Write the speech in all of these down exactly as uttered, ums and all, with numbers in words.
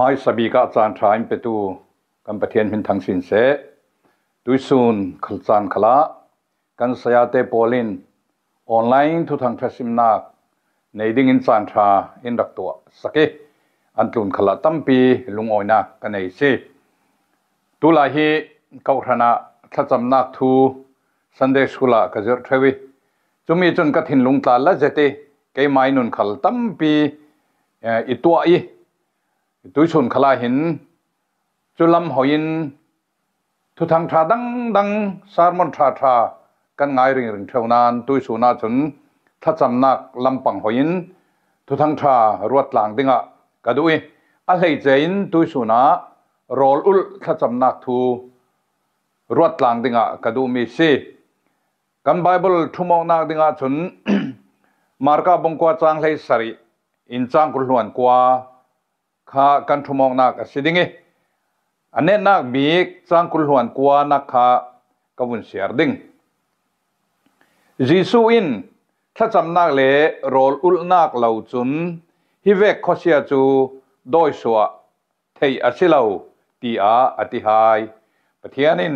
Hmaisabik ah caan ṭha in petu kan Pathian hmin thang sin seh. Tuisun khal caan khalah kan sayate pawl in online thuthang ṭha simnak nei dingin caan ṭha in rak tuah sak i, an tlun khalah tampi lungawinak ka nei si. Tulai hi kawhhran ah thlacamnak thu Sunday School ah ka zirh ṭheu i, cumi cun ka thinlung tla la zet i, keimah i nun khal tampi, eh, i tuah i, tuisun khalah hin cu lam hoi in thuthang ṭha dangdang, sermon ṭha ṭha kan ngai ringring ṭheu nain tuisun ah cun thlacamnak lampang hoi in thuthang ṭha ruat tlang dingah ka duh i, a hleice in tuisun ah rawl ulh thlacamnak thu ruat tlang dingah ka duhmi si. Kan Baibal ṭhumawknak dingah cun Marka bung kua cang hleisarih in cang kul hluan kua kha kan ṭhumawknak a si ding i, a netnak bik cang kul hluan kuanak kha ka vun siar ding. Jesuh in thlacamnak le rawl ulhnak lo cun hi vek khuasia cu dawisuah theih a si lo, tiah a ti hai. Pathian in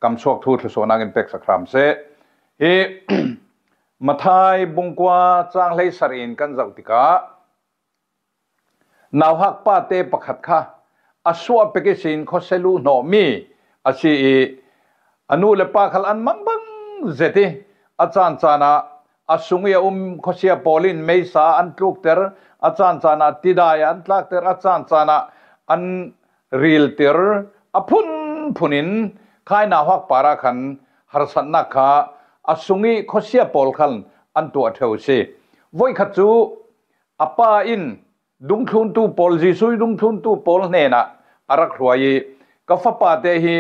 kamsuak thu thluasuahnak in peksak hram seh. Hi Matthai bung kua cang hleisarih in kan zoh tikah, nauhak pate pakhat kha a suah pek ihsin khuasia luh hnawhmi a si i, a nu le pa khal an mangbang zet i, a caan caan ah a sung i a um khuasia pawl in meisa an tlukter, a caan caan ah tidai an tlakter, a caan caan ah an rilter, a phunphun in khai nauhak par ah khan harsatnak kha a sung i khuasia pawl khan an tuah ṭheu si. Voikhat cu a pa in dungthluntu pawl, Jesuh i dungthluntu pawl hnenah a rak hruai i, ka fapate hi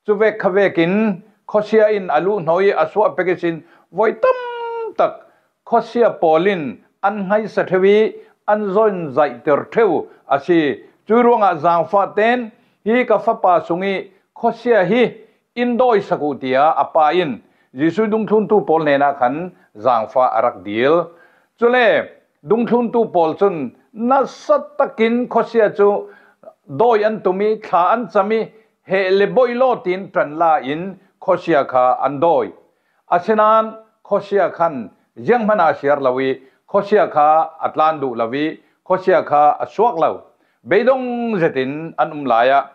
cuvek khavek in khuasia in a luh hnawh i a suah pek ihsin voi tam tak khuasia pawl in an hmaisa ṭheu i an zonzaihter ṭheu a si. Cu ruangah zaangfah tein hi ka fapa sung i khuasia hi in dawisak uh, tiah a pa in Jesuh dungthluntu pawl hnenah khan zaangfah a rak dil. Cule dungthluntu pawl cun nasa takin khuasia cu dawi an tum i, thla an cam i, heh le boih law tiin ṭan la in khuasia kha an dawi. Asinain khuasia khan zianghman ah a siar lo i, khuasia kha a tlan duh lo i, khuasia kha a suak lo. Beidong zetin an um lai ah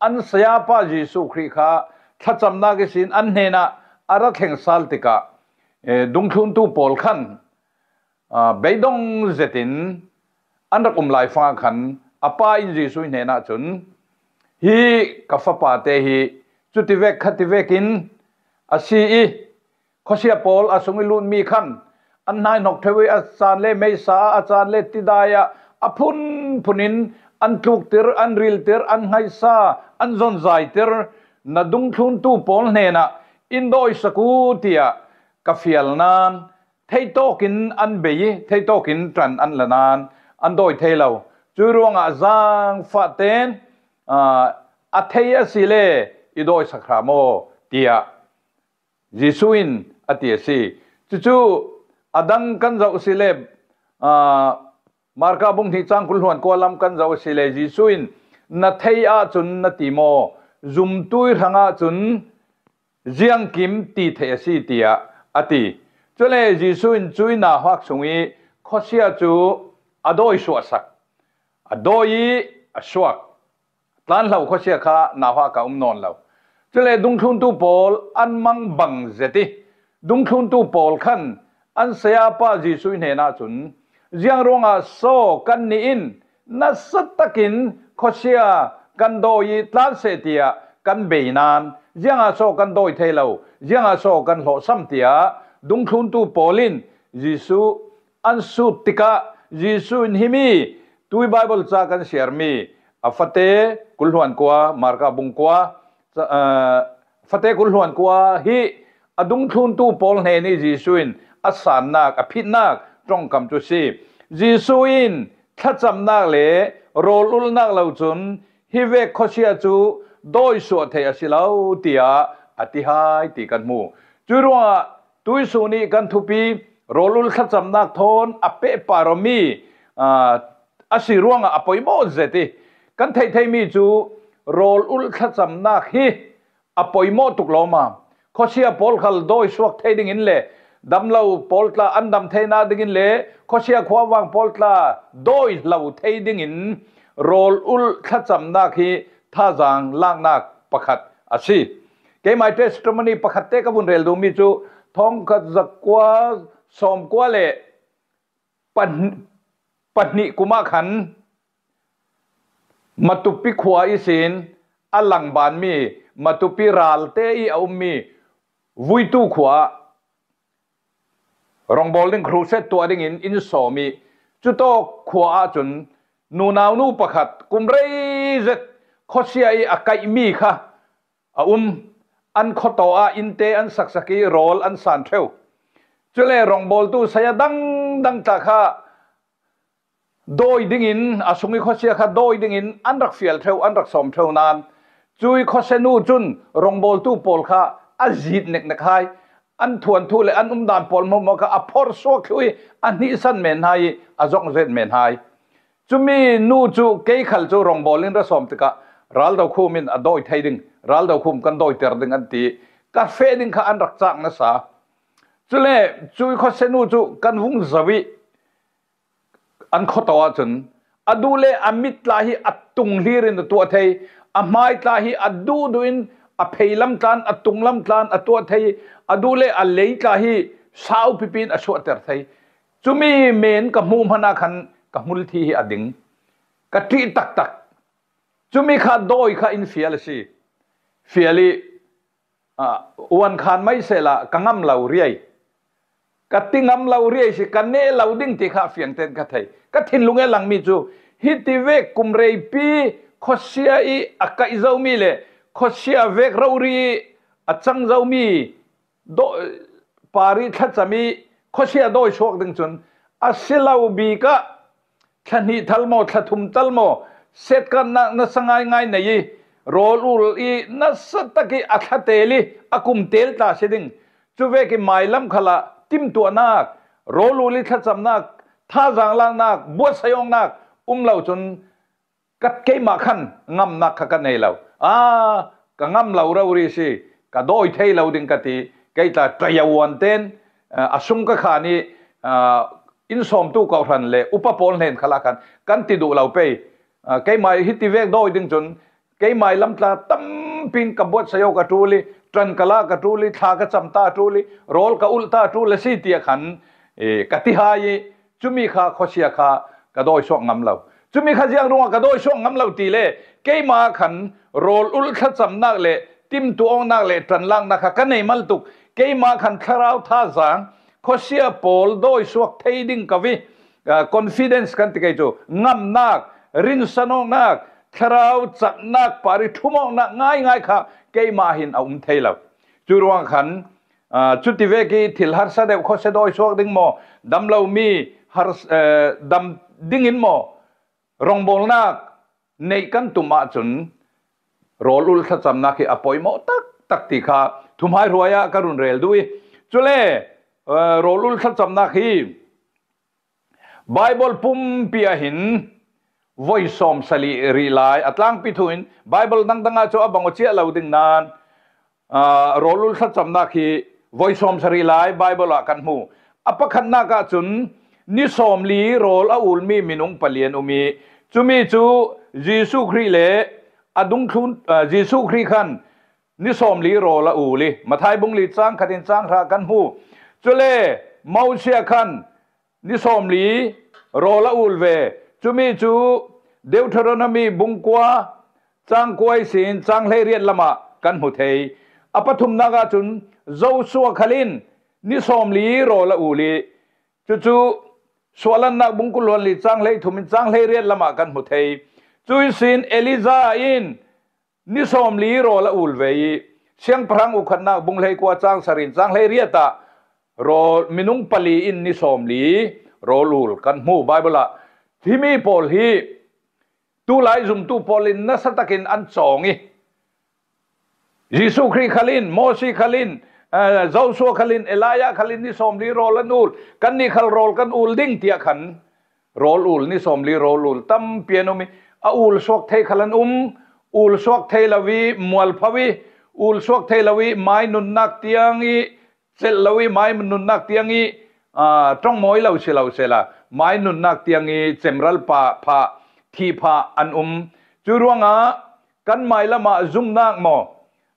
an sayapa Jesuh Khrih kha thlacamnak ihsin an hnenah a ra thleng sal tikah, eh, dungthluntu pawl khan, ah, beidong zetin an rak um lai fangah khan a pa in Jesuh hnenah cun, hi ka fapate hi cuti vek khati vekin a si i, khuasia pawl a sung i lutmi khan an hnaihnok ṭheu i, a caan le meisa ah, a caan le tidai ah a phunphun in an tluktir, an riltir, an hmaisa an zonzaiter. Na dungthluntu pawl hnenah in dawisak uh, tiah ka fial nain theitawk in an bei i, theitawk in ṭan an la nain an dawi thei lo. Cu ruangah zaangfah tein, aa, a thei a si le i dawisak hram aw, tiah Jesuh in a ti a si. Cucu a dang kan zoh a si le, aa, Marka bung hnih cang kul hluan kua lam kan zoh a si le, Jesuh in, "Na thei ahcun na ti maw? Zumtu hrangah cun ziangkim ti theih a si," tiah a ti. Cule Jesuh in cuih nauhak sung i khuasia cu a dawi suahsak, a dawi i a suak. Tlanhlo khuasia kha nauhak ah um nawn lo. Cule dungthluntu pawl an mangbang zet i, dungthluntu pawl khan an sayapa Jesuh hnenah cun, "Ziang ruangah so kannih in nasa takin khuasia kan dawi i tlan seh," tiah kan bei nain, "Ziangah so kan dawi thei lo, ziangah so kan hlawhsam?" tiah dungthluntu pawl in Jesuh an sut tikah, Jesuh in himi tui Baibal ca kan siarmi a fate kul hluan kua, Marka bung kua, ca-, aa, fate kul hluan kua hi a dungthluntu pawl hnen i Jesuh in a sannak, a phitnak ṭongkam cu si. Jesuh in thlacamnak le rawl ulhnak lo cun hi vek khuasia cu dawi suah theih a si lo, tiah a ti hai ti kan hmu. Cu ruangah tuihsun i kan thupi rawl ulh thlacamnak thawn a pehpar awmi, aa, a si ruangah a poimawh zet i, Kan theih theih mi cu rawl ulh thlacamnak hi a poimawh tuk lawm a, khuasia pawl khal dawi suak thei dingin le damlo pawl tla an dam theihna dingin le khuasia khuavang pawl tla dawi hlo thei dingin rawl ulh thlacamnak hi thazaang laknak pakhat a si. Keimah testimony pakhat te ka vun rel duhmi cu thongkhat zakua sawmkua le pahnih, pahnih kum ah khan Matupi khua ihsin a langbanmi Matupi ral te i a ummi Vuitu khua ah rawngbawl ding crusade tuah dingin in sawm i, cutawk khua ahcun nunau nu pakhat kum rei zet khuasia i a kaihmi kha a um. An khuataw ah innte an saksak i rawl an san ṭheu. Cule rawngbawltu saya dangdang tla kha dawi dingin, a sung i khuasia kha dawi dingin an rak fial ṭheu, an rak sawm ṭheu nain, cui khuasia nu cun rawngbawltu pawl kha a zit neknek hai, an thuanthu le an umdan pawl hmuahhmuah kha a phor suak thlu i a hnihsan men hai i a zongzet men hai. Cumi nu cu kei khal cu rawngbawl in ra sawm tikah raldo khum in a dawi thei ding, raldo khum kan dawiter ding an ti. Ka feh ding kha an rak cak nasa. Cule cui khuasia nu cu kan vung zoh i an khuataw ahcun a duh le a mit tla hi a tung hlir in a tuah thei, a hmai tla hi a duhduh in a pheilam tlan, a tunglam tlan a tuah thei, a duh le a lei tla hi sau pipi in a suahter thei. Cumi men ka hmuh hmanh ah khan ka hmul thi hi a ding. Ka ṭih taktak. Cumi kha dawi kha in fial a si. Fial i, ah, uan khan mai sehla ka ngam lo riai. Ka ti ngam lo riai si, ka neh lo ding ti kha fiang tein ka thei. Ka thinlung e langmi cu hiti vek kum reipi khuasia i a kaih zomi le khuasia vek rori i a cang zomi daw-, parih thlacam i khuasia dawi suak ding cun a si lo bik ah thla hnih tal maw, thla thum tal maw, setkatnak nasa ngaingai nei i rawl ul i nasa tak i a thla tel i a kum tel tla si ding. Cu vek i mailam khal ah timtuahnak, rawl ul i thlacamnak, thazaang laknak, buatsaih awknak um lo cun ka, keimah khan ngamnak kha ka nei lo. Aa, ka ngam lo rori si, ka dawi thei lo ding ka ti. Kei tla ṭayauan tein, aa, a sung ka khan i, aa, in sawmtu kawhhran le upa pawl hnen khal ah khan kan ti duh lo pei. Aa, keimah hiti vek dawi ding cun keimah lam tla tampi in ka buatsaih awk a ṭul i, ṭan ka lak a ṭul i, thla ka cam ta a ṭul i, rawl ka ulh ta a ṭul a si tiah khan, ee, ka ti hai i, cumi kha khuasia kha ka dawi suak ngam lo. Cumi kha ziang ruangah ka dawi suak ngam lo ti le, keimah khan rawl ulh thlacamnak le timtuah awknak le ṭanlaknak kha ka nei mal tuk. Keimah khan thlarau thazaang khuasia pawl dawi suak thei ding ka vi, ah, confidence kan ti kei cu, ngamnak, rinsan awknak, thlarau caknak, parih ṭhum awknak ngaingai kha keimah hin a um thei lo. Cu ruang khan, aa, cuti vek i thil harsa deuh khuasia dawi suak ding maw, dam lomi har-, eh, dam dingin maw, rawngbawlnak neih kan tum ahcun rawl ulh thlacamnak hi a poimawh taktak ti kha thumhai hruai ah ka run rel duh i, cule, eh, rawl ulh thlacamnak hi Baibal pumpi ah hin voi sawm sali rih lai a tlangpi thu in Baibal dangdang ah cu a bang aw ciah lo ding nain, aa, rawl ulh thlacamnak hi voi sawm sarih lai Baibal ah kan hmu. A pakhatnak ahcun ni sawmli rawl a ulmi minung pali an um i, cumi cu Jesuh Khrih le a dungthlun, aa, Jesuh Khrih khan ni sawmli rawl a ul i, Matthai bung li cang khat in cang hra kan hmu. Cule Mosiah khan ni sawmli rawl a ul ve. Cumi cu Deuteronomy bung kua, cang kua ihsin cang hleiriat lamah kan hmu thei. A pathumnak ahcun Joshua khal in ni sawmli rawl a ul i, cucu Suahlannak bung kul hluan li cang hleithum in cang hleiriat lamah kan hmu thei. Cu ihsin Elijah in ni sawmli rawl a ul ve i, Siangpahrang ukhatnak bung hleikua cang sarih in cang hleiriat ah rawl, minung pali in ni sawmli rawl ul kan hmu Baibal ah. Himi pawl hi tulai zumtu pawl in nasa takin an cawng i, Jesuh Khrih khal in, Mosi khal in, eh, Joshua khal in, Elijah khal in ni sawmli rawl an ul, kannih khal rawl kan ul ding tiah khan rawl ul, ni sawmli rawl ul tampi an um i, a ul suak thei khal an um, ul suak thei lo i mualpho i, ul suak thei lo i mai nunnak tiang i celh lo i mai nunnak tiang i, aa, ṭawng mawi lo si lo sela, mai nunnak tiang i cemral pah phah, thih phah an um. Cu ruangah kan mai lamah zumnak maw,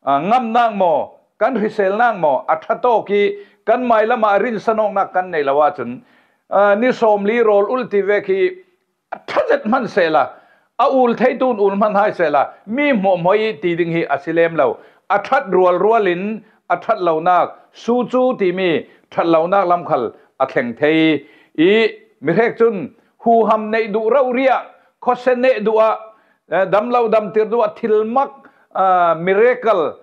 aa, ngamnak maw, kan hriselnak maw a ṭha tawk i kan mai lamah rinsanawknak kan neih lo ahcun, aa, ni sawmli rawl ulh ti vek hi a ṭha zet hmanh sehla, a ul theitu in ul hmanh hai sehla, mi hmuahhmuah i ti ding hi a si lem lo. A ṭhat rualrual in a ṭhat lonak, su cu timi ṭhat lonak lam khal a thleng thei i, mi hrek cun huham neih duh rori ah, khuasia neh duh ah, eh, dam lo damtir duh ah, thilmak, ah, miracle,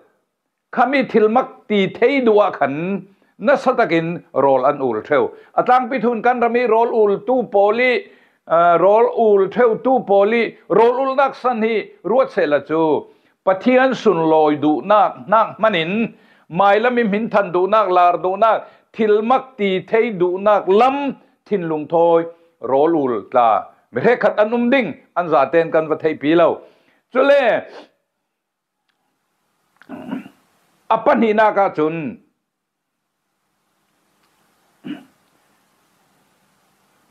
khami thilmak ti thei duh ah khan nasa takin rawl an ul ṭheu. A tlangpi thun kan ram i rawl ultu pawl i, aa, rawl ul ṭheutu pawl i rawl ulhnak san hi ruat sehla cu Pathian sunlawi duhnak hnak hmanin mailam i hminthan duhnak, lar duhnak, thilmak ti thei duhnak lam thinlung thawi rawl ul tla mi hrekkhat an um ding an zaten kan va theihpi lo. Cule a pahnihnak ahcun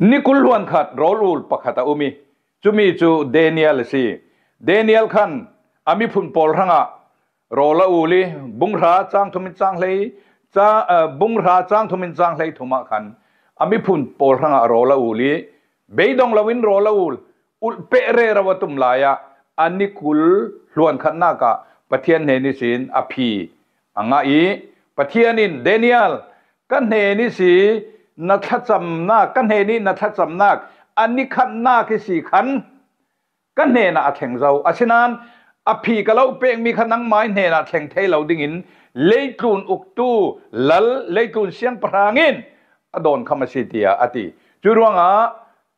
ni kul hluan khat rawl ul pakhat a um i, cumi cu Daniel a si. Daniel khan a miphun pawl hrangah rawl a ul i, bunghra cang thum in cang hlei, ca, eh, bunghra cang thum in cang hlei thum ah khan a miphun pawl hrangah rawl a ul i, beidong loin rawl a ul, ulh peh rero a tum lai ah a ni kul hluan khatnak ah Pathian hnen ihsin a phi a ngah i, Pathian in, Daniel, ka hnen ihsi na thlacamnak, ka hnen i na thlacamnak a ni khatnak ihsi khan ka hnenah a thleng zo. Asinain a phi ka lo pekmi kha nangmah hnenah thleng thei lo dingin leitlun uktu lal, leitlun siangpahrang in a dawnkham a si, tiah a ti. Cu ruangah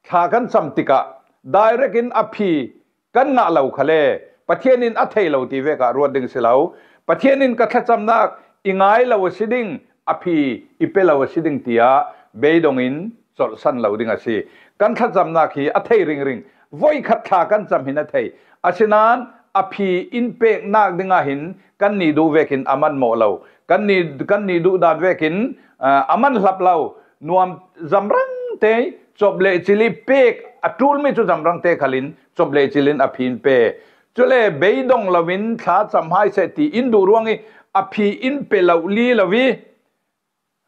thla kan cam tikah direct in a phi kan ngah lo khal le Pathian in a thei lo ti vek ah ruat ding si lo. Pathian in ka thlacamnak i ngai lo a si ding, a phi i pe lo a si ding tiah beidong in colhsan lo ding a si. Kan thlacamnak hi a thei ringring. Voikhat thla kan cam hin a thei. Asinain a phi in peknak dingah hin kan nih duh vekin a man mawh lo. Kan nih, kan nih duh dan vekin, ah, a man hlap lo. Nuam zamrang te, cop le cil i pek a ṭulmi cu zamrang te khalin cop le cil in a phi in pe. Cule beidong loin thla cam hai seh ti in duh ruang i a phi in pe lo li lo i,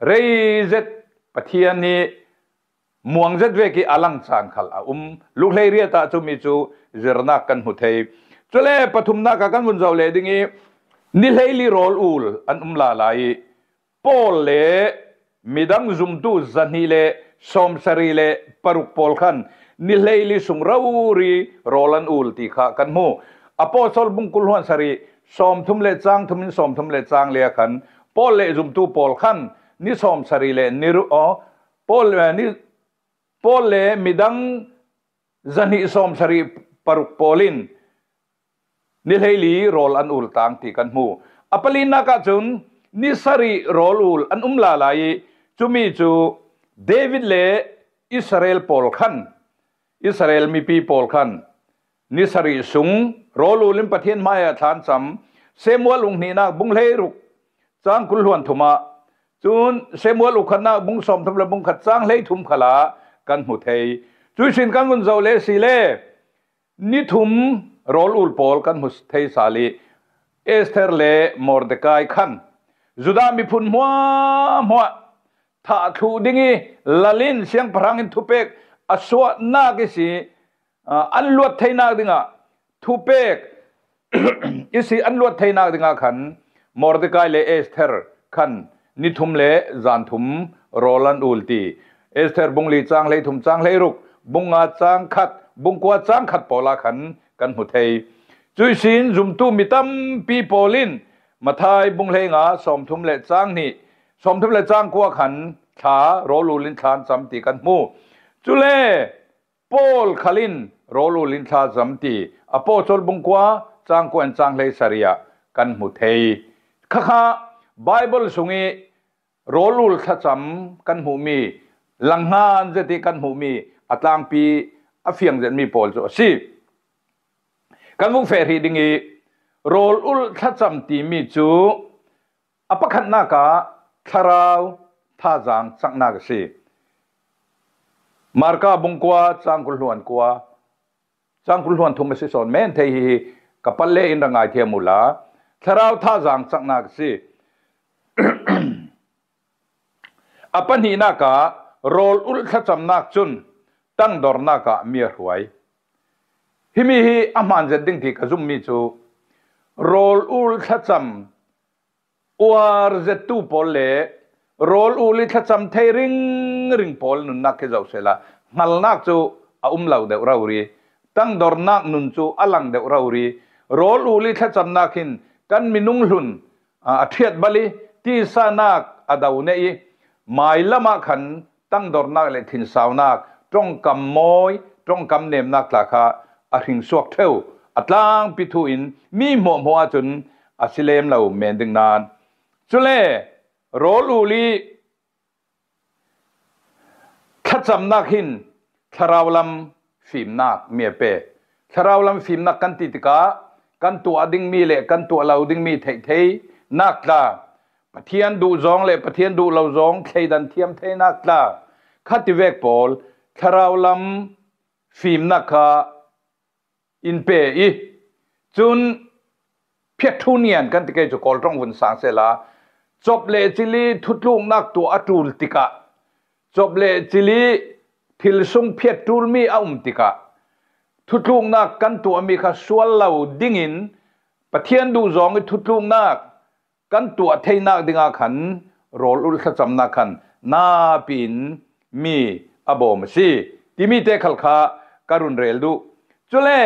rei zet Pathian hi muang zet vek i a lang caan khal a um. Lukhleiriat ah cumi cu zirnak kan hmu thei. Cule pathumnak ah kan vun zoh leh ding i, ni hleili rawl ul an um lala i, Paul le midang zumtu zahnih le sawmsarih le paruk pawl khan ni hleili sung rori rawl an ul ti kha kan hmu. Apostol bung kul hluan sarih, sawmthum le cang thum in sawmthum le cang li ah khan Paul le zumtu pawl khan ni sawmsarih le ni ru-, aw, Paul, eh, ni, Paul le midang zahnih sawmsarih paruk pawl in ni hleili rawl an ul tang ti kan hmu. A palinak ah cun ni sarih rawl ul an um lala i, cumi cu David le Israel pawl khan, Israel mipi pawl khan ni sarih sung rawl ul in Pathian hmaiah thla an cam. Samuel ung hnihnak bung hleiruk cang kul hluan thum ah, cun Samuel ung khatnak bung sawmthum le bung khat cang hleithum khal ah kan hmu thei. Cuihsin kan vun zoh le si le, ni thum rawl ul pawl kan hmu thei sal i, Esther le Mordekai khan Judah miphun hmuahhmuah thah thluh ding i lal in siangpahrang in thupek a suahnak ihsi, aa, an luat theinak dingah thupek ihsi an luat theinak dingah khan Mordekai le Esther khan ni thum le zan thum rawl an ul ti Esther bung li cang hleithum cang hleiruk, bung nga cang khat, bung kua cang khat pawl ah khan kan hmu thei. Cuihsin zumtu mi tampi pawl in Matthai bung hleinga sawmthum le cang hnih, sawmthum le cang kua khan thla rawl ul in thla an cam ti kan hmu. Cule Paul khal in rawl ul in thla cam ti Apostol bung kua cang kua in cang hleisarih ah kan hmu thei. Khakha Bible sung i rawl ul thlacam kan hmuhmi, langhngan zet i kan hmuhmi a tlangpi a fiang zetmi pawl cu a si. Kan vung feh hrih ding i, rawl ulh thlacam timi cu a pakhatnak ah thlarau thazaang caknak a si. Marka bung kua, cang kul hluan kua, cang kul hluan thum a si sawn men thei hi, hi ka pal le in ra ngaithiam uhla, thlarau thazaang caknak a si. A pahnihnak ah rawl ulh thlacamnak cun tangdornak ah mi a hruai. Himi hi a hmaan zet ding ti ka zummi cu rawl ulh thlacam uar zettu pawl le rawl ulh i thlacam thei ringring pawl nunnak khi zoh sehla hngalnak cu a um lo deuh rori, tangdornak nun cu a lang deuh rori. Rawl ulh i thlacamnak hin kan minung hlun, aa, a ṭhiat bal i, tisa nak a do neh i, mailam ah khan tangdornak le thinsaunak, ṭongkam mawi, ṭongkam nemnak tla kha a hring suak ṭheu. A tlangpi thu in mi hmuahhmuah ahcun a si lem lo men ding nain. Cule rawl ulh i thlacamnak hin thlarau lam fimnak mi a pe. Thlarau lam fimnak kan ti tikah kan tuah dingmi le kan tuah lo dingmi theih theinak tla, Pathian duh zong le Pathian duh lo zong thleidan thiam theinak tla, kha tivek pawl thlarau lam fimnak kha in pe i, cun phiat ṭhu nian kan ti kei cu Kawl ṭong vun sang sehla, cop le cili thutluknak tuah a ṭul tikah, cop le cili thil sung phiat ṭulmi a um tikah, thutluknak kan tuahmi kha sual lo dingin Pathian duh zong i thutluknak kan tuah theinak dingah khan rawl ulh thlacamnak khan napi in mi a bawm a si timi te khal kha ka run rel duh. Cule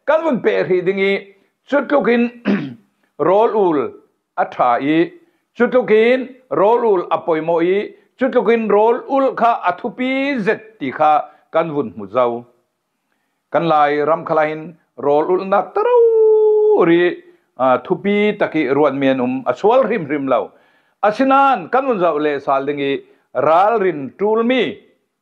kan vun peh hrih ding i, cutlukin rawl ulh a ṭha i, cutlukin rawl ulh a poimawh i, cutlukin rawl ulh kha a thupi zet ti kha kan vun hmu zo. Kan Lai ram khal ah hin rawl ulhnak ta rori, aa, thupi tak i ruatmi an um, a sual hrimhrim lo. Asinain kan vun zoh lehsal ding i ralrin ṭulmi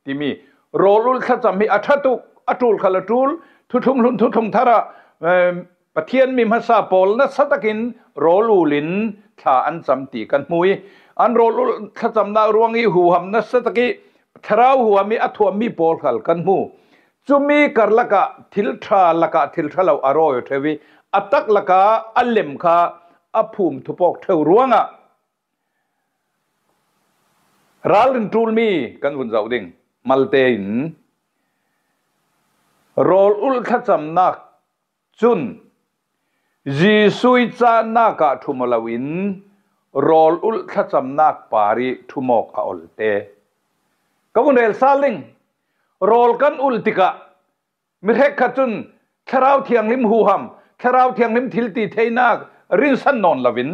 timi rawl ulh thlacam hi a ṭha tuk, a ṭul khal a ṭul, thuthlung hlun thuthlung thar ah, em, Pathian mi hmasa pawl nasa takin rawl ulh in thla an cam ti kan hmu i, an rawl ulh thlacamnak ruang i huham nasa tak i thlarau huham i a thuammi pawl khal kan hmu. Cumi karlak ah thil ṭha lakah thil ṭha lo a rawi ṭheu i, a tak lakah a lem kha a phum thupawk ṭheu ruangah ralrin ṭulmi kan vun zoh ding. Malte in rawl ulh thlacamnak cun Jesuh i cahnak ah ṭhum aw loin rawl ulh thlacamnak par i ṭhum awk a olte. Ka vun rel sal ding. Rawl kan ulh tikah mi hrekkhat cun Thlarau Thianghlim huham, Thlarau Thianghlim thilti theinak rinsan nawn loin,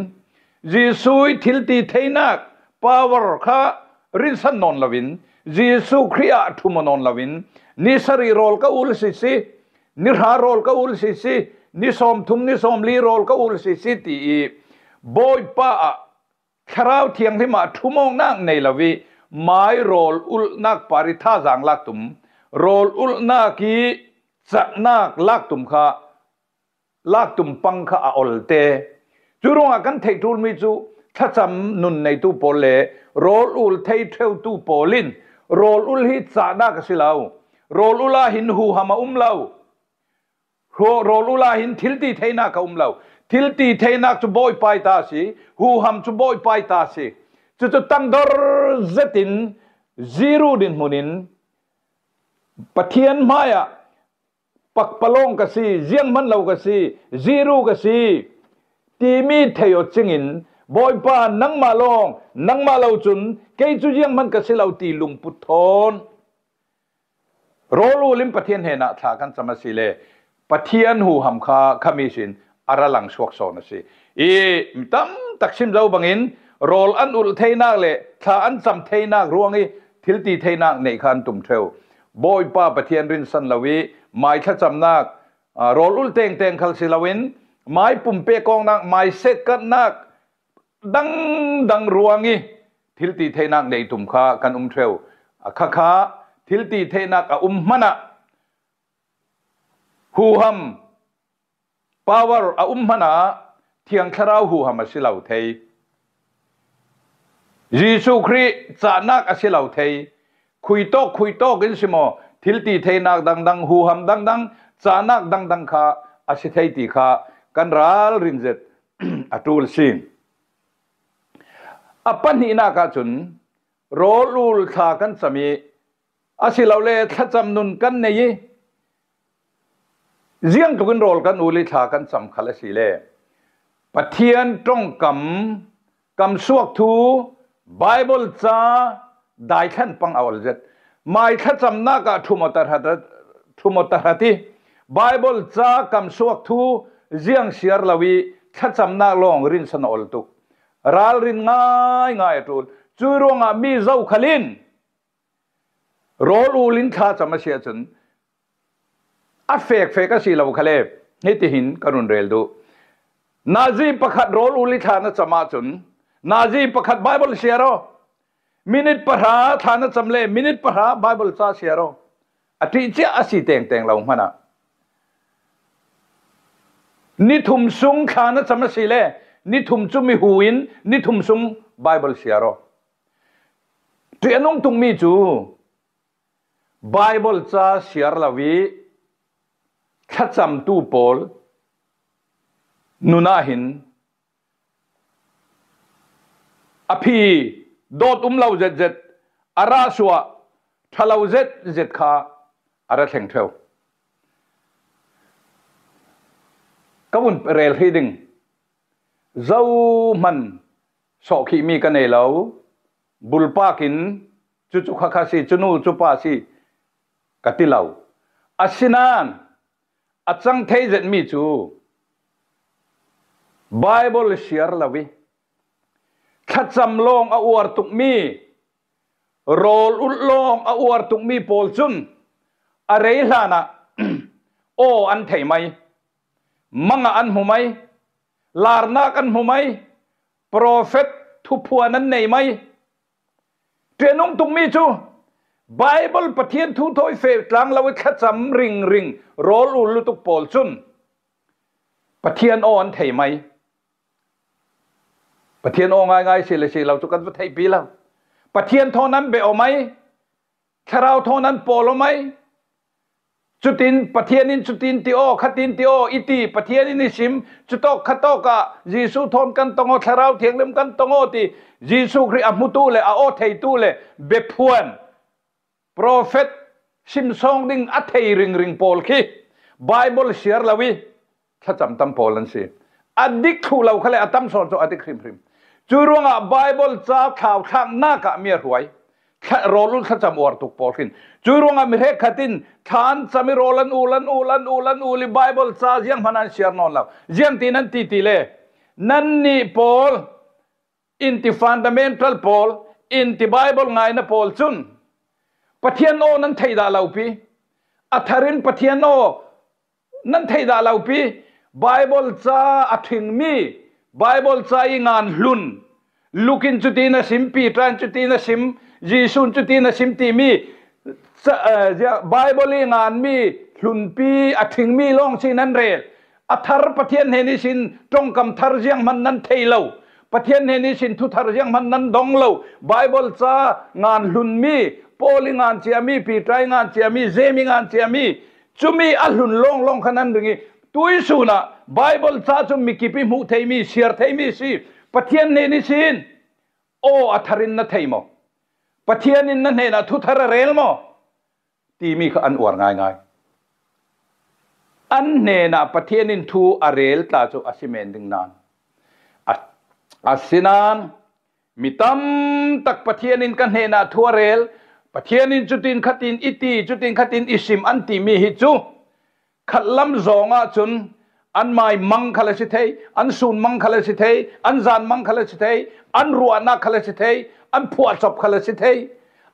Jesuh i thilti theinak power kha rinsan nawn loin, Jesuh Khrih ah ṭhum aw nawn loin, ni sarih rawl ka ulh sisi, ni hra rawl ka ulh sisi, ni sawmthum, ni sawmli rawl ka ulh sisi ti i Bawipa ah Thlarau Thianghlim ah ṭhum awknak nei lo i, mai rawl ulhnak par i thazaang laktum, rawl ulhnak i caknak laktum kha, laktum pang kha a olte. Cu ruangah kan theih ṭulmi cu thlacam nun neitu pawl le rawl ulh thei ṭheutu pawl in rawl ulh hi cahnak a si lo. Rawl ulh ah hin huham a um lo. Raw-, rawl ulh ah hin thilti theinak a um lo. Thilti theinak cu Bawipa i ta a si, huham cu Bawipa i ta a si. Cucu tangdor zetin, ziru dinhmun in Pathian hmaiah pakpalawng ka si, zianghman lo ka si, ziru ka si timi thei aw cingin, Bawipa, nangmah lawng, nangmah lo cun kei cu zianghman ka si lo ti lungput thawn. Rawl ulh in Pathian hnenah thla kan cam a si le Pathian huham kha khami sin a ra lang suak sawn a si. I mi tam tak sim zo bangin rawl an ulh theinak le thla an cam theinak ruang i thilti theinak neih kha an tum ṭheu. Bawipa Pathian rinsan lo i mai thlacamnak, aa, rawl ulh tengteng khal si loin mai pumpek kawngnak, mai setkatnak, dangdang ruang i thilti theinak neitum kha kan um ṭheu. A khakha thilti theinak a um hmanah huham power a um hmanah Thiang Thlarau huham a si lo thei. Jesu Khrih cahnak a si lo thei. Khuitawk khuitawk in si maw, thil ti theinak dangdang, huham dangdang, cahnak dangdang kha a si thei ti kha kan ralrin zet a ṭul si. A pahnihnak ahcun rawl ul thla kan cam i, asilole thlacam nun kan nei i, ziangtlukin rawl kan ul i thla kan cam khal a si le Pathian ṭongkam, kamsuak thu, Baibal ca daithlan pang a ol zet. Mai thlacamnak ah ṭhum aw tahrat, ṭhum aw tahrat i, Baibal ca kamsuak thu ziang siar lo i thlacamnak lawng rinsan a ol tuk. Ralrin ngaingai a ṭul. Cui ruangah mi zokhal in rawl ul in thlacam a si ahcun a fekfek a si lo khal e, hitihin ka run rel duh. Nazi pakhat rawl ul i thla na cam ahcun, nazi pakhat Baibal siar aw. Minit pahra thla na cam le minit pahra Baibal ca siar aw. A ṭih cia a si tengteng lo hmanah ni thum sung thla na cam a si le ni thum cu mi hu in ni thum sung Baibal siar aw. Ṭihnung tukmi cu Baibal ca siar lo i thlacamtu pawl nun ah hin a phi dawt um lo zetzet, a rah suah ṭha lo zetzet kha a ra thleng ṭheu. Ka vun rel hrih ding, zohman sawhkhihmi ka nei lo, bulpak in cucu khakha si, cunu cupa si ka ti lo. Asinain a cang thei zetmi cu Baibal siar lo i thlacam lawng a uar tukmi, rawl ulh lawng a uar tukmi pawl cun a rei hlanah aw an thei mai, mangah an hmu mai, larnak an hmu mai, profet thuphuan an nei mai. Ṭihnung tukmi cu Baibal Pathian thu thawi feh tlang lo i thlacam ringring rawl ul lutuk pawl cun Pathian aw an thei mai. Pathian aw ngaingai si le si lo cu kan va theihpi lo. Pathian thawn an beh aw mai. Thlarau thawn an pawl aw mai. Cutin Pathian in cutin ti aw, khatin ti aw i ti, Pathian in i sim, cutawk khatawk ah Jesuh thawn kan tong aw, Thlarau Thianghlim kan tong aw ti, Jesuh Khrih a hmutu le a aw theitu le biaphuan, profet, simsawng ding a thei ringring pawl khi Baibal siar lo i thlacam tam pawl an si. A dik thluh lo khal le a tam sawn cu a dik hrimhrim. Cu ruangah Baibal ca thlauthlaknak ah mi a hruai. Thla-, rawl ul thlacam uar tuk pawl khin. Cu ruangah mi hrekkhat in thla an cam i rawl an ul, an ul, an ul, an ul i Baibal ca zianghman an siar nawn lo. Ziangtin an ti ti le nannih pawl in ti fundamental pawl in ti Baibal ngaina pawl cun Pathian aw nan theih dah lo pi. A thar in Pathian aw nan theih dah lo pi. Baibal ca a ṭhingmi, Baibal ca i ngan hlun, Lukin cutin a sim, Piter in cutin a sim, Jesuh in cutin a sim timi ca-, eh, zia-, Baibal i nganmi hlunpi a ṭhingmi lawng si nan rel. A thar Pathian hnen ihsin ṭongkam thar zianghman nan thei lo. Pathian hnen ihsin thu thar zianghman nan dong lo. Baibal ca ngan hlunmi, Paul i ngan ciami, Piter i ngan ciami, Jeim i ngan ciami, cumi a hlun lawnglawng kha nan ring i, tuisun ah Baibal ca cu mikip i hmuh theimi, siar theimi si. Pathian hnen ihsin aw a thar in na thei maw? Pathian in na hnenah thu thar a rel maw? Timi kha an uar ngaingai. An hnenah Pathian in thu a rel tla cu a si men ding nan. A, asinain mi tam tak Pathian in ka hnenah thu a rel, Pathian in cutin khatin i ti, cutin khatin i sim an timi hi cu khatlam zawng ahcun an mai mang khal a si thei, an sun mang khal a si thei, an zan mang khal a si thei, an ruahnak khal a si thei, an phuahcop khal a si thei.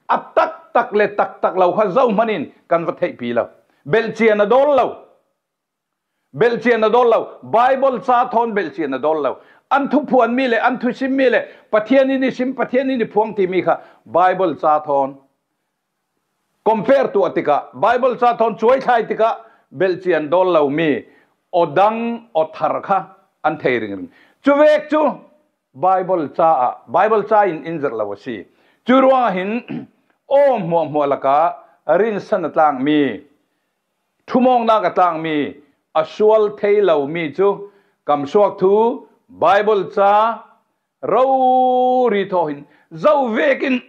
A taktak le taktak lo kha zohman in kan va theihpi lo. Belhcia na dawl lo. Belhcia na dawl lo. Baibal ca thawn belhcia na dawl lo. An thuphuanmi le an thusimmi le Pathian in i sim, Pathian in i phuang timi kha Baibal ca thawn compare tuah tikah, Baibal ca thawn cuaithlai tikah belhcia an dawl lomi aw dang, aw thar kha an thei ringring. Cuvek cu Bible caah, Bible ca in in zirh lo a si. Cu ruangah hin aw hmuahhmuah lakah rinsan a tlangmi, thumawngnak a tlangmi, a sual thei lomi cu kamsuak thu, Bible ca rori thaw hin zo vekin,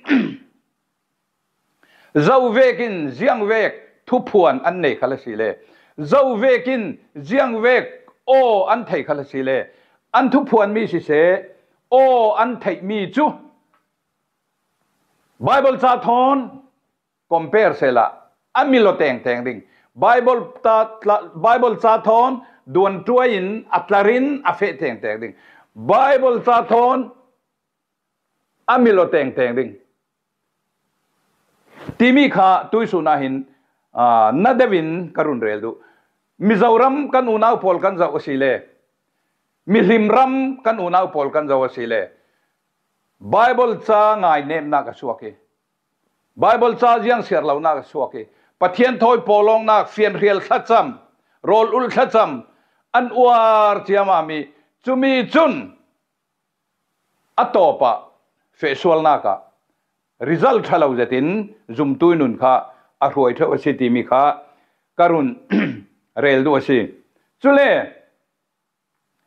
zo vekin ziangvek thuphuan an nei khal a si le, zo vekin ziangvek aw an thei khal a si le, an thuphuanmi siseh, aw an theihmi cu Bible ca thawn compare sehla a milo tengteng ding. Bible ta tla-, Bible ca thawn duantuai in a tlarin a feh tengteng ding. Bible ca thawn a milo tengteng ding timi kha tuisun ah hin, aa, na deuh in ka run rel duh. Mizoram kan unau pawl kan zoh a si le, mihlim ram kan unau pawl kan zoh a si le, Bible ca ngainemnak a suak i, Bible ca ziangsiar lonak a suak i, Pathian thawi pawlawngnak fianhrial thlacam, rawl ulh thlacam an uar ciamami, cumi cun a tawpah fehsualnak ah result ṭha lo zetin zumtu i nun kha a hruai ṭheu a si timi kha ka run rel duh a si. Cule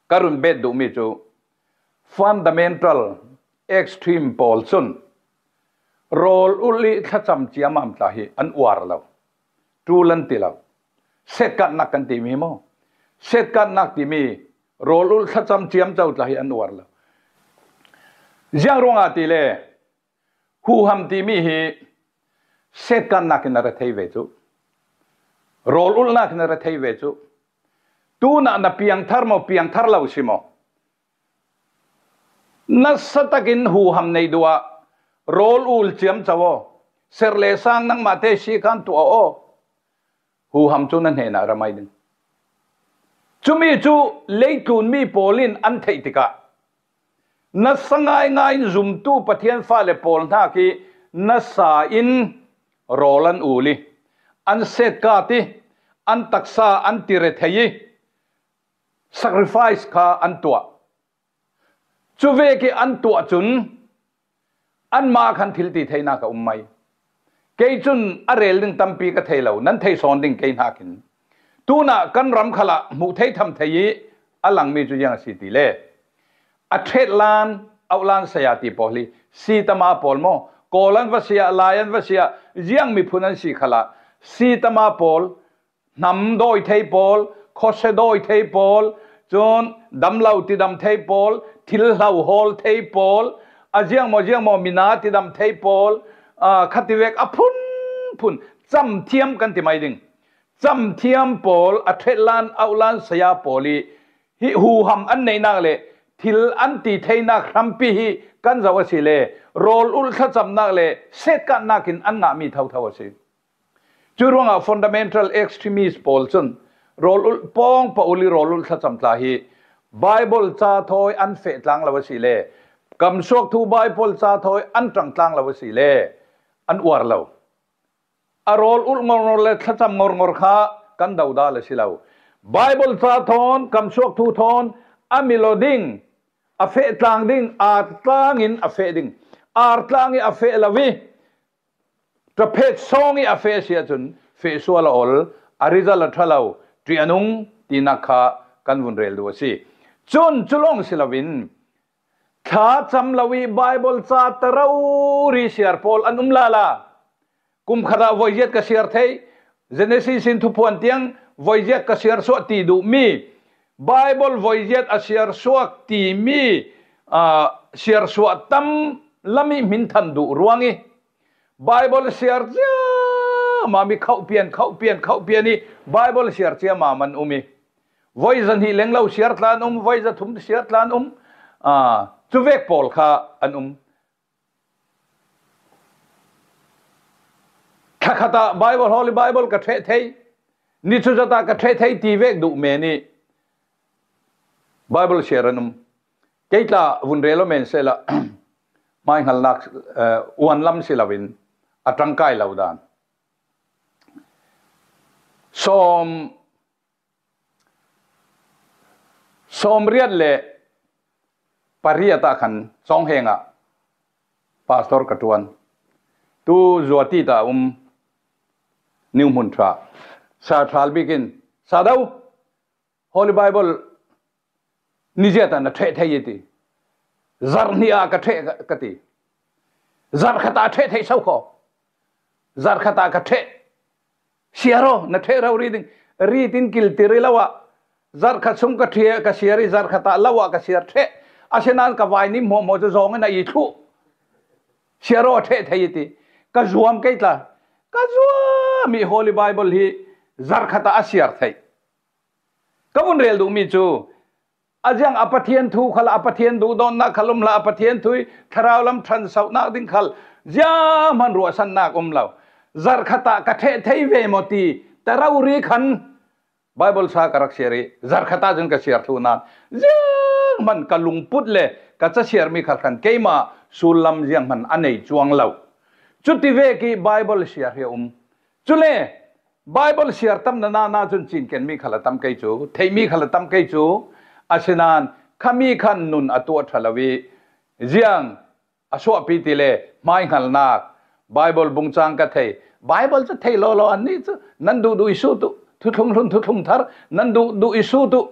ka run bet duhmi cu fundamental extreme pawl cun rawl ulh i thlacam ciamam tla hi an uar lo. Ṭul an ti lo. Setkatnak kan timi hi maw? Setkatnak timi rawl ulh thlacam ciamco tla hi an uar lo. Ziang ruangah ti le, huham timi hi setkatnak in a ra thei ve cu, rawl ulhnak in a ra thei ve cu. Tunah na piangthar maw, piangthar lo si maw? Nasa takin huham nei duh ah rawl ulh ciamco aw, serh le sang nangmah te si khan tuah aw. Huham cu na hnenah ra mai ding. Cumi cu leitlunmi pawl in an theih tikah nasa ngaingai in zumtu Pathian fale pawl hnak i nasa in rawl an ulh i, an setkat i, an taksa an tirethei i, sacrifice kha an tuah. Cuvek i an tuah cun anmah khan thil ti theinak a um mai. Kei cun a rel ding tampi ka thei lo, nan thei sawn ding kei hnakin. Tunah kan ram khalah hmuh thei tham thei i a langmi cu ziang a si ti le, a ṭhetlan auhlan saya ti pawl hi, sitama pawl maw, Kawl an va si ah, Lai an va si ah, ziang miphun an si khalah sitama pawl, hnam dawi thei pawl, khawsia dawi thei pawl, cun damlo tidam thei pawl, thil hlo hawl thei pawl, a ziangmaw ziangmaw mina tidam thei pawl, aa, khativek a phunphun camthiam kan ti mai ding. Camthiam pawl, a ṭhetlan auhlan saya pawl i hi huham an neihnak le thil an ti theinak hrampi hi kan zoh a si le, rawl ulh thlacamnak le setkatnak in an ngahmi thotho a si. Cu ruangah fundamental extremist pawl cun rawl ulh pawngpawh ulh i rawl ulh thlacam tla hi Bible ca thawi an feh tlang lo a si le, kamsuak thu Bible ca thawi an ṭang tlang lo a si le, an uar lo. A rawl ulh ngorngor le thlacam ngorngor kha kan dodal a si lo. Bible ca thawn, kamsuak thu thawn a milo ding, a feh tlang ding, ar tlang in a feh ding. Ar tlang i a feh lo i ṭaphet sawng i a feh a si ahcun feh sual a ol, a result a ṭha lo, ṭianung tinak kha kan vun rel duh a si. Cun cu lawng si loin thlacam lo i Bible ca ta rori siar pawl an um lala. Kum khat ah voiziat ka siar thei, Genesis in Thuphuan tiang voiziat ka siar suah ti duhmi, Bible voiziat a siar suak timi, aa, siar suah tam lam i hmin than duh ruang i Bible siar ciamam i khauh pian, khauh pian, khauh pian i Bible siar ciamam an um i voi zahnih lenglo siar tla an um, voi zathum siar tla an um, aa, cuvek pawl kha an um. Thlakhat ah Bible, Holy Bible ka ṭheh thei, nicu zat ah ka ṭheh thei ti vek duh men i Bible siar an um. Kei tla vun rel aw men sehla, hmaihngalnak, eh, uan lam si loin a ṭangkai lo dan. Sawm, sawmriat le pariat ah khan Sawnghenga pastor ka ṭuan. Tu Zuati ta um New Hmun Ṭha. Sa ṭhal bikin, "Sa do, Holy Bible ni zia ta na ṭheh thei i ti. Zarh hnih ah ka ṭheh ka, ka ti. Zarh khat ah ṭheh thei sau kho. Zarh khat ah ka ṭheh. Siar aw, na ṭheh rori ding. Rit in kil tir i lo ah. Zarh khat sung ka ṭheh, ka siar i zarh khat ah lo ah ka siar ṭheh. Asinan ka vai nim hmawhmawh cu zawng in a i thluh. Siar aw, a ṭheh thei i ti. Ka zuam kei tla. Ka zuam i Holy Bible hi zarh khat ah a siar theih." Ka vun rel duhmi cu, a ziang a Pathian thu khal, a Pathian duhdawtnak khal um hlah, a Pathian thu i thlarau lam ṭhansohnak ding khal ziahman ruahsannak um lo. Zarh khat ah ka ṭheh thei ve maw ti, ta rori khan Bible sa ka rak siar i, zarh khat ah cun ka siar thluh nan, ziahman ka lungput le ka ca siarmi khal khan keimah sullam ziahman a nei cuang lo. Cuti vek i Bible siar hi a um. Cule Bible siar tam nana na cun cinkenmi khal a tam kei cu, theihmi khal a tam kei cu, asinan khami khan nun a tuah ṭha lo i, ziang a suahpi ti le hmaihngalnak, Bible bungcang ka thei, Bible cu thei lawlaw an nih cu, nan duhduh i sut uh, thuthlung hlun thuthlung thar, nan duhduh i sut uh,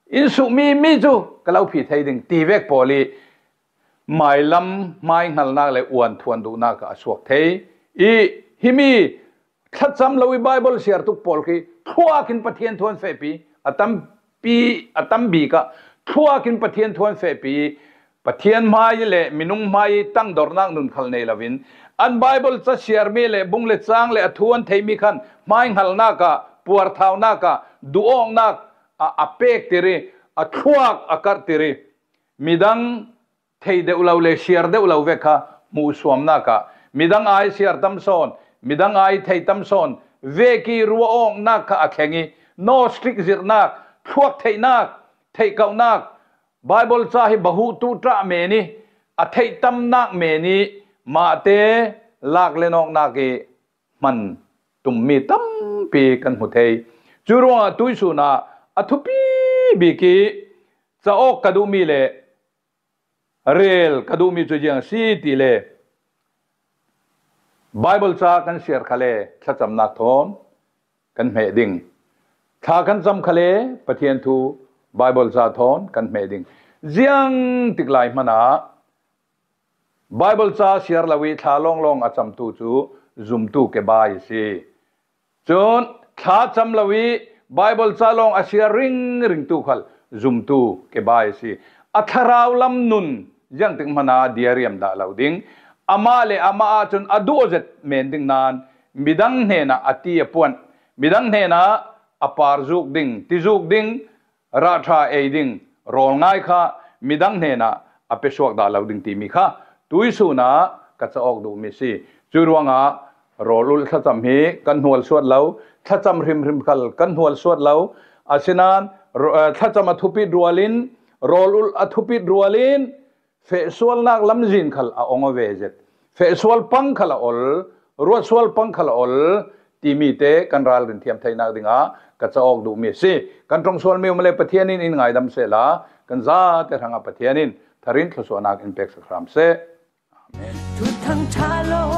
in suhmi mi cu ka lo phi thei ding ti vek pawl i, mailam hmaihngalnak le uan thuan duhnak ah a suak thei i, himi thlacam lo i Bible siar tuk pawl khi thluak in Pathian thuan fehpi, a tampi, a tam bik ah thluak in Pathian thuan fehpi i, Pathian hmai le minung hmai i tangdornak nun khal nei loin, an Bible ca siarmi le bung le cang le a thu an theimi khan hmaihngalnak ah, puarthaunak ah, duhawknak ah a pektir i, a thluak a karhtir i, midang thei deuh lo le siar deuh lo vek kha hmuhsuamnak ah, midang ai siar tam sawn, midang ai thei tam sawn, vek i ruahawknak kha a thleng i, Gnostic zirhnak, thluak theihnak, theihkauhnak, Bible ca hi bahutu ṭah men i, a theih tamnak men i, mahte lak le nawknak i hman tummi tampi kan hmu thei. Cu ruangah tuihsun ah a thupi bik i caawk ka duhmi le rel ka duhmi cu ziang a si ti le, Bible ca kan siar khal le thlacamnak thawn kan hmeh ding. Thla kan cam khal le Pathian thu Bible ca thawn kan hmeh ding. Ziang tik lai hmanah Bible ca siar lo i thla lawnglawng a camtu cu zumtu kebai a si. Cun thla cam lo i Bible ca lawng a siar ringringtu khal zumtu kebai a si. A thlarau lam nun ziangtik hmanah diariam dah lo ding. Amah le amah ahcun a duh zet men ding nan midang hnenah a ti a puan, midang hnenah a par zuk ding, ti zuk ding, rah ṭha ei ding rawl ngai kha midang hnenah a pesuak dah lo ding timi kha tuihsun ah ka caawk duhmi si. Cu ruangah rawl ulh thlacam hi kan hnual suat lo, thlacam hrimhrim khal kan hnual suat lo. Asinan ro-, eh, thlacam a thupit rualin, rawl ulh a thupit rualin, fehsualnak lamzin khal a ong aw ve zet. Fehsual pang khal a ol, ruatsual pang khal a ol timi te kan ralrin thiam theinak dingah ka caawk duhmi a si. Kan ṭongsualmi um le Pathian in in ngaidam sehla kan zate hrangah Pathian in tharin thluasuahnak in pek sak hram seh. Amen. Thuthang ṭha lo.